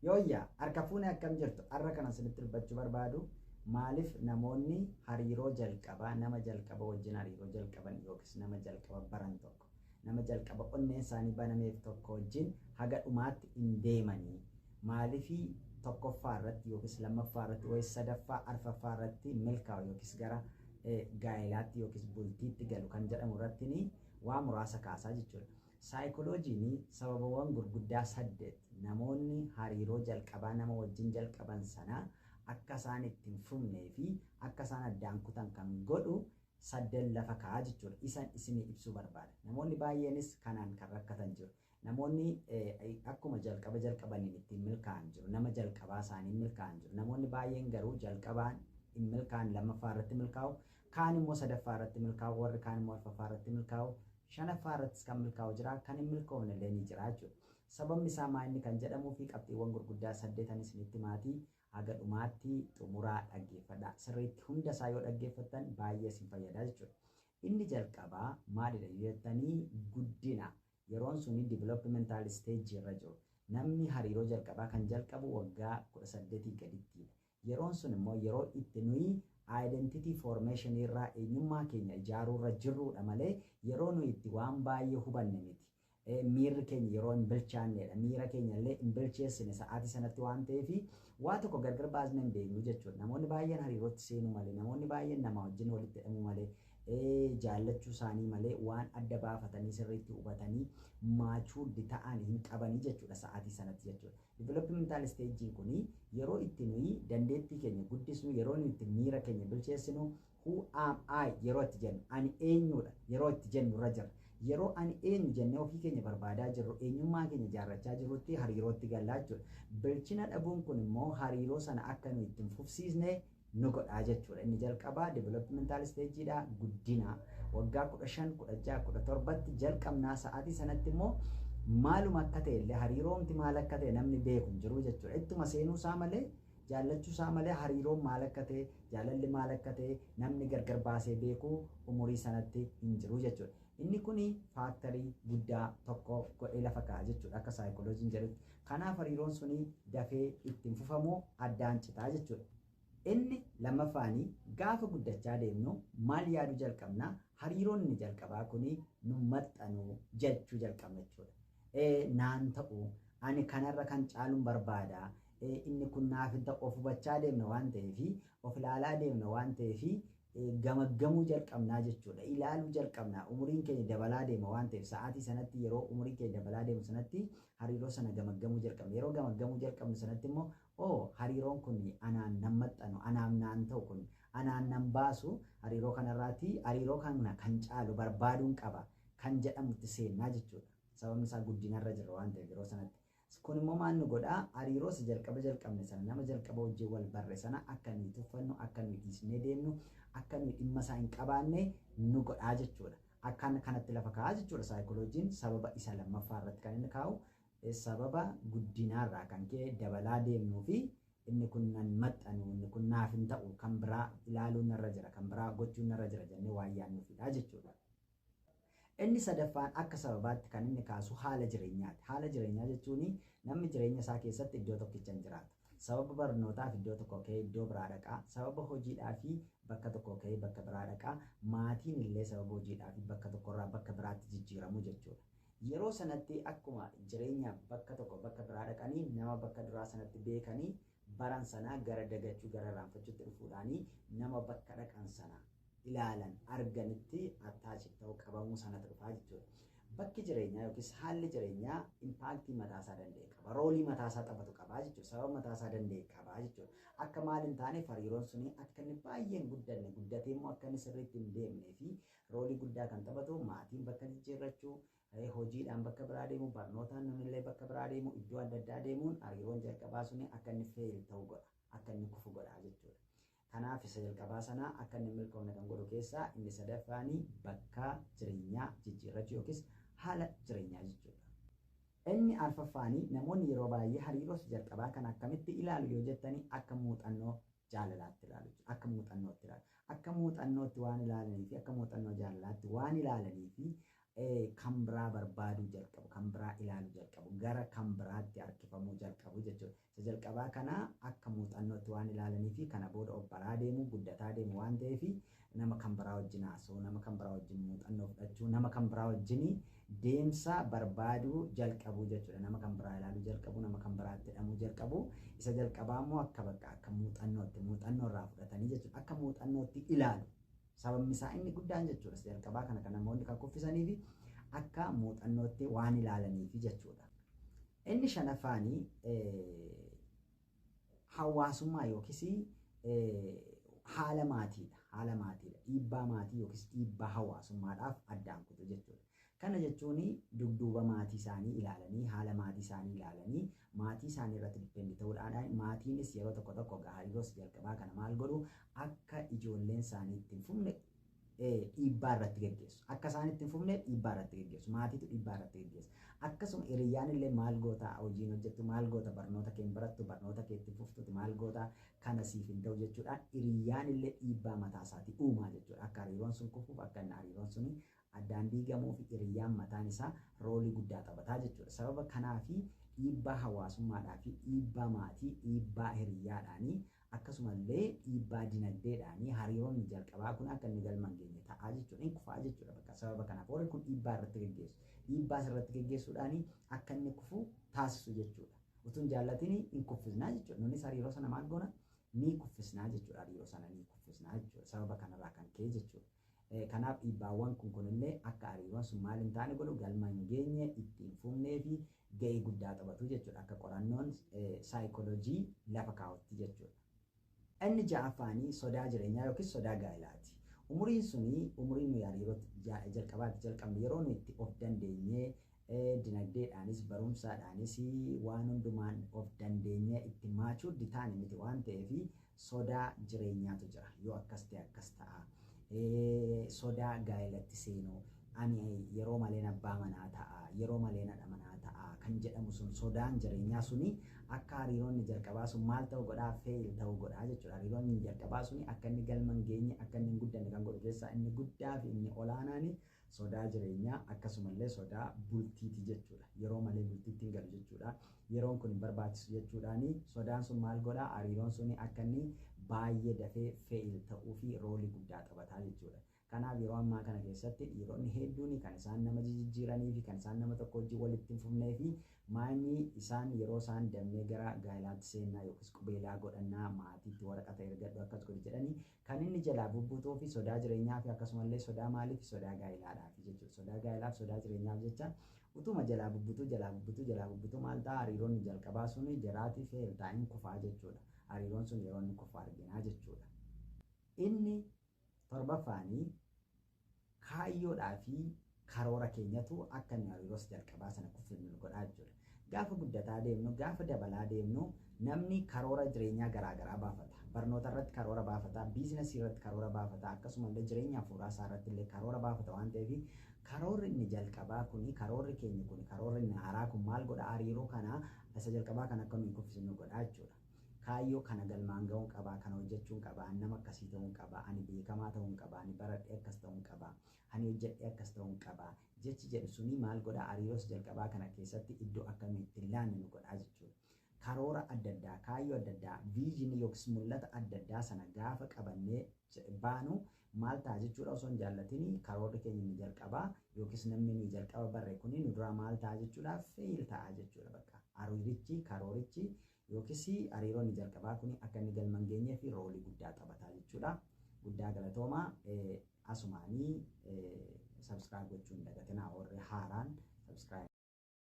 Yooyyaa, harka fuune, akkam jirtu? Har'a kana isinitti dubbachuu barbaadu, maaliif namoonni hariiroo jalqabaa, nama jalqaba wajjin hariiroo jalqaban yookiis nama jalqaba baran tokko, nama jalqaba onneen isaanii banameef tokko wajjin haga dhumaatti hin deemanii, maaliifii tokkoffaa irratti yookiis lammaffaa irratti wayis sadaffaa, arfaffaa irratti milkaa'u yookiis gara gaa'ilaatti yookiis bultiitti galu kan jedhamu irratti waa muraasa kaasaa jechuudha. Saayikoloojiin sababawwan gurguddaa saddeet namoonni hariiroo jalqabaa nama wajjin jalqaban sana akka isaan itti hin fufnee fi akka isaan addaan kutan kan godhu saddeet lafa kaa'aa jechuudha. Isan isinii ibsuu barbaada. Namoonni baay'eenis kanaan kan rakkatan jiru. Namoonni akkuma jalqaba jalqabaniin ittiin milkaa'an jiru. Nama jalqabaa isaanii milkaa'an jiru. Namoonni baay'een garuu jalqabaan hin milkaa'an, lammaffaa irratti milkaa'u. Kaan immoo sadaffaa irratti milkaa'u. Warri kaan immoo arfaffaa irratti milkaa'u. Shanaffaa irrattis kan milkaa'u jira. Kan hin milkoofne illee ni jira jechuudha. Sababni isaa maa inni kan jedhamuu fi qabxiiwwan gurguddaa saddeetan isinitti maatii haga dhumaatti xumuraa dhaggeeffadha. Sirriitti hunda isaa yoo dhaggeeffattan baay'ee isin fayyada jechuudha. Inni jalqabaa maalidha yoo jettanii, guddina. Yeroon suni developmental stage irra jiru. Namni hariiroo jalqabaa kan jalqabu waggaa 18 gadittidha. Yeroon sun immoo yeroo itti nuyi identity formation irraa, eenyummaa keenya ijaaruu irra jirrudha malee yeroo nuyi itti waan baay'ee hubanne miti. Miirri keenya yeroo hin bilchaannedha. Miira keenya illee hin bilcheessine sa'aatii sanatti waan ta'eef, waa tokko gargar baasnee hin beeknu jechuudha. Namoonni baay'een hariirootti seenuu malee, namoonni baay'een nama wajjin walitti hidhamuu malee, jaallachuu isaanii malee waan adda baafatanii sirriitti hubatanii matured ta'an hin qabanii jechuudha sa'aatii sanatti jechuudha. Developmental stage kuni yeroo itti nuyi dandeettii keenya guddisnu, yeroo nuyi itti miira keenya bilcheessinu, "Who am I?" yeroo itti jennu, ani eenyudha yeroo itti jennu irra jira. Yeroo ani eenyu jennee ofii keenya barbaadaa jirru, eenyummaa keenya ijaarrachaa jirrutti hariirootti gallaa jechuudha. Bilchina dhabuun kun immoo hariiroo sana akka nuyi ittiin fufsiisne nu godhaa jechuudha. Inni jalqabaa developmental stageidha, guddina. Waggaa 15, 16, 17tti jalqabnaa. Sa'aatii sanatti immoo maaluma akka ta'e illee, hariiroomti maal akka ta'e namni beeku hin jiru jechuudha. Ittuma seenuu isaa malee, jaallachuu isaa malee, hariiroon maal akka ta'e, jaalalli maal akka ta'e namni gargar baasee beeku umurii sanatti hin jiru jechuudha. Inni kuni factorii guddaa tokko godhee lafa kaa'a jechuudha akka saayikoloojiin jedhutti. Kanaaf hariiroon suni dafee ittiin fufamu, addaan citaa jechuudha. Inni lammaffaanii, gaafa guddachaa deemnu maal yaaduu jalqabna? Hariiroon inni jalqabaa kuni nu maxxanuu jechuu jalqabna jechuudha. Naan ta'u, ani kanarra kan caaluun barbaada. Inni kun naaf hin ta'u, of hubachaa deemna waan ta'eef, of ilaalaa deemna waan ta'eef, gamaggamuu jalqabnaa jechuudha. Ilaaluu jalqabnaa. Umuriin keenya dabalaa deema waan ta'eef, sa'aatii sanatti, yeroo umuriin keenya dabalaa deemu sanatti hariiroo sana gamaggamuu jalqabna. Yeroo gamaggamuu jalqabnu sanatti immoo, "Oo, hariiroon kun anaan nan maxxanu, anaaf naan ta'u, kun anaan nan baasu, hariiroo kanarraati hariiroo kana kan caalu barbaaduun qaba" kan jedhamutti seennaa jechuudha. Sababni isaa guddinarra jira waan ta'eef yeroo sanatti. Kun immoo maal nu godhaa? Hariiroo isa jalqaba jalqabne sana, nama jalqaba wajjin wal barre sana akka nuyi tuffannu, akka nuyi dhiisnee deemnu, akka nuyi dhimma isaa hin qabaanne nu godhaa jechuudha. Akkaan kanatti lafa kaa'aa jechuudha saayikoloojiin. Sababa isa lammaffaa irratti kan inni kaa'u, sababa guddinaarraa kan ka'e dabalaa deemnuu fi inni kun nan maxxanu, inni kun naaf hin ta'u, kan biraa ilaaluun narra jira, kan biraa gochuun narra jira jennee waan yaadnuufidha jechuudha. Inni sadaffaan akka sababaatti kan inni kaasu haala jireenyaati. Haala jireenyaa jechuun namni jireenya isaa keessatti iddoo tokkicha hin jiraatu. Sababa barnootaaf iddoo tokko ka'ee iddoo biraa dhaqaa. Sababa hojiidhaa fi bakka tokko ka'ee bakka biraa dhaqaa. Maatiin illee sababa hojiidhaa fi bakka tokkorraa bakka biraatti jijjiiramu jechuudha. Yeroo sanatti akkuma jireenya bakka tokko bakka biraa dhaqanii, nama bakka duraa sanatti beekanii baran sanaa gara dagachuu, gara irraanfachuutti dhufuudhaanii, nama bakka dhaqan sana ilaalan arganitti attach ta'uu, qabamuu sanatu dhufaa jechuudha. Bakki jireenyaa yookiis haalli jireenyaa impactii mataasaa danda'e qaba. Roleii mataasaa taphatu qabaa jechuudha. Sababa mataasaa danda'e qabaa jechuudha. Akka maal hin taaneef, hariiroon suni akka inni baay'ee hin guddanne, guddatee immoo akka inni sirriitti hin deemnee fi roleii guddaa kan taphatu maatiin bakka jijjiirrachuu, hojiidhaan bakka biraa deemu, barnootaan namnillee bakka biraa deemu, iddoo adda addaa deemuun hariiroon jalqabaa suni akka inni fail ta'u godha. Akka inni kufu godha jechuudha. Kanaaf isa jalqabaa sana akka inni milkoomne kan godhu keessaa inni sadaffaanii bakka jireenyaa jijjiirrachuu yookiis haala jireenyaa jechuudha. Inni arfaffaanii, namoonni yeroo baay'ee hariiroo isa jalqabaa kana akkamitti ilaalu yoo jettanii, akka muuxannoo jaalalaatti ilaalu. Akka muuxannootti ilaalu. Akka muuxannootti waan ilaalanii fi akka muuxannoo jaalalaatti waan ilaalanii fi kan biraa barbaaduu jalqabu, kan biraa ilaaluu jalqabu, gara kan biraatti harkifamuu jalqabu jechuudha. Isa Isa jalqabaa kana akka muuxannootti waan ilaalanii fi kana booda of baraa deemu, guddataa deemu waan ta'eef nama kan biraa wajjin haasa'uu, nama kan biraa wajjin muuxannoo fudhachuu, nama kan biraa wajjin deemsa barbaaduu jalqabuu jechuudha. Nama kan biraa ilaaluu jalqabu, nama kan biraatti hidhamuu jalqabu. Isa jalqabaa immoo akka bakka akka muuxannootti muuxannoo irraa fudhatanii jechuudha. Akka muuxannootti ilaalu. Sababni isaa inni guddaan jechuudha. Isa jalqabaa kana kan namoonni kan kuffisanii fi akka muuxannootti waan ilaalaniifi jechuudha. Inni shanaffaanii hawaasummaa yookiis haala maatiidha. Haala maatiidha. Dhiibbaa maatii yookiis dhiibbaa hawaasummaadhaaf addaan kutu jechuudha. Kana jechuun dugduuba maatii isaanii ilaalanii, haala maatii isaanii ilaalanii, maatii isaanii irratti depend ta'uudhaan maatiinis yeroo tokko tokko hariiroo jalqabaa kana maal godhu, akka ijoolleen isaanii itti hin fufne dhiibbaa irratti geggeessu. Akka isaan itti hin fufne dhiibbaa irratti geggeessu. Maatiitu dhiibbaa irratti geggeessa. Akkasuma hiriyyaan illee maal goota, hojiin hojjettu, maal goota, barnoota kee hin barattu, barnoota kee itti fuftuti maal goota, kana siif hin ta'u jechuudhaan hiriyyaan illee dhiibbaa mataa isaatii uumaa jechuudha. Akka hariiroon sun kufuuf, akka inni hariiroon sun addaan diigamuu fi hiriyyaan mataan isaa roolii guddaa taphataa jechuudha. Sababa kanaafi dhiibbaa hawaasummaadhaa fi dhiibbaa maatii, dhiibbaa hiriyyaadhaanii, akkasumallee dhiibbaa dinagdeedhaanii hariiroon jalqabaa kun akka inni galma hin geenye ta'aa jechuudha. Inni kufaa jechuudha. Bakka sababa kanaaf warri kun dhiibbaa irratti geggeessu. Dhiibbaa irratti geggeessuudhaanii akka inni kufu taasisu jechuudha. Utuu hin jaallatin hin kuffisnaa jechuudha. Nunis hariiroo sana maal goona? Ni kuffisnaa jechuudha. Hariiroo sana ni kuffisnaa jechuudha. Sababa kanarraa kan ka'e jechuudha. Kanaaf dhiibbaawwan kun kunillee akka hariiroon sun maal hin taane godhu, galma hin geenye, itti hin fufnee fi ga'ee guddaa taphatu jechuudha. Akka qorannoon saayikooloojii lafa kaa'utti jechuudha. Inni ja'affaanii sodaa jireenyaa yookiis sodaa gaa'ilaati. Umuriin suni umurii nuyi hariiroo jalqabaatti jalqabne, yeroo nuyi itti of dandeenyee dinagdeedhaanis barumsaadhaanis waan hundumaan of dandeenyee itti mature taane miti waan ta'eef sodaa jireenyaatu jira. Yoo akkas ta'e akkas ta'a. Sodaa gaa'elatti seenuu, ani yeroo maleen abbaa manaa ta'a, yeroo maleen haadha manaa ta'a kan jedhamu sun, sodaan jireenyaa suni akka hariiroonni jalqabaa sun maal ta'u godhaa, fail ta'u godhaa jechuudha. Hariiroonni jalqabaa suni akka inni galma hin geenye, akka inni hin guddanne kan godhu keessaa inni guddaa fi inni olaanaan sodaa jireenyaa akkasumallee sodaa bultiiti jechuudha. Yeroo malee bultiitti hin galu jechuudha. Yeroon kun hin barbaachisu jechuudhaani sodaan sun maal godhaa, hariiroon suni akka inni baay'ee dafee fail ta'uu fi roolii guddaa taphataa jechuudha. Kanaaf yeroo ammaa kana keessatti dhiironni hedduun kan isaan nama jijjiiranii fi kan isaan nama tokko wajjin walitti hin fufnee fi maanyi isaan yeroo isaan damee gara gaa'ilaatti seennaa yookiis qubeelaa godhannaa, maatiitti waraqata ergadhu, akkas godhi jedhanii kan inni jalaa bubbutuu fi sodaa jireenyaa fi akkasumallee sodaa maaliif, sodaa gaa'ilaadhaaf jechuudha. Sodaa gaa'ilaaf, sodaa jireenyaaf jecha utuma jalaa bubbutuu, jalaa bubbutuu, jalaa bubbutuu maal ta'a, hariiroonni jalqabaa suni jaraatii fail taa'in kufaa jechuudha. Hariiroon sun yeroo inni kufaa arginaa jechuudha. Inni torbaffaanii kaayyoodhaa fi karoora keenyatu akka inni hariiroo jalqabaa sana kuffifnu nu godhaa jechuudha. Gaafa guddataa deemnu, gaafa dabalaa deemnu, namni karoora jireenyaa garaagaraa baafata. Barnoota irratti karoora baafata, biizinasii irratti karoora baafata, akkasumallee jireenya hafuuraa isaa irratti illee karoora baafata waan ta'eef karoorri inni jalqabaa kuni, karoorri keenya kuni, karoorri inni haaraa kun maal godha, hariiroo kana isa jalqabaa kana akka nuyi kuffisnu godhaa jechuudha. Kaayyoo kana galmaan ga'uun qabaa, kana hojjechuun qabaa, nama akkasii ta'uun qabaa, ani beekamaa ta'uun qabaa, ani baradhee akkas ta'uun qabaa, ani hojjedhee akkas ta'uun qabaa. Jechi jedhu suni maal godhaa, hariiroos jalqabaa kana keessatti iddoo akka nuyi itti laanne nu godhaa jechuudha. Karoora adda addaa, kaayyoo adda addaa, vision yookiis mul'ata adda addaa sana gaafa qabannee baanu maal ta'a jechuudha, osoo hin jaallatin karoorri keenya inni jalqabaa yookiis namni nuyi jalqaba barre kuni nu duraa maal ta'a jechuudha, fail ta'a jechuudha bakka. Hariirichi, karoorichi yookiis hariiroon inni jalqabaa kuni akka inni galma hin geenyee fi roolii guddaa taphataa jechuudha. Guddaa galatoomaa, asumaanii subscribe gochuu hin dagatinaa, warri haaraan subscribe.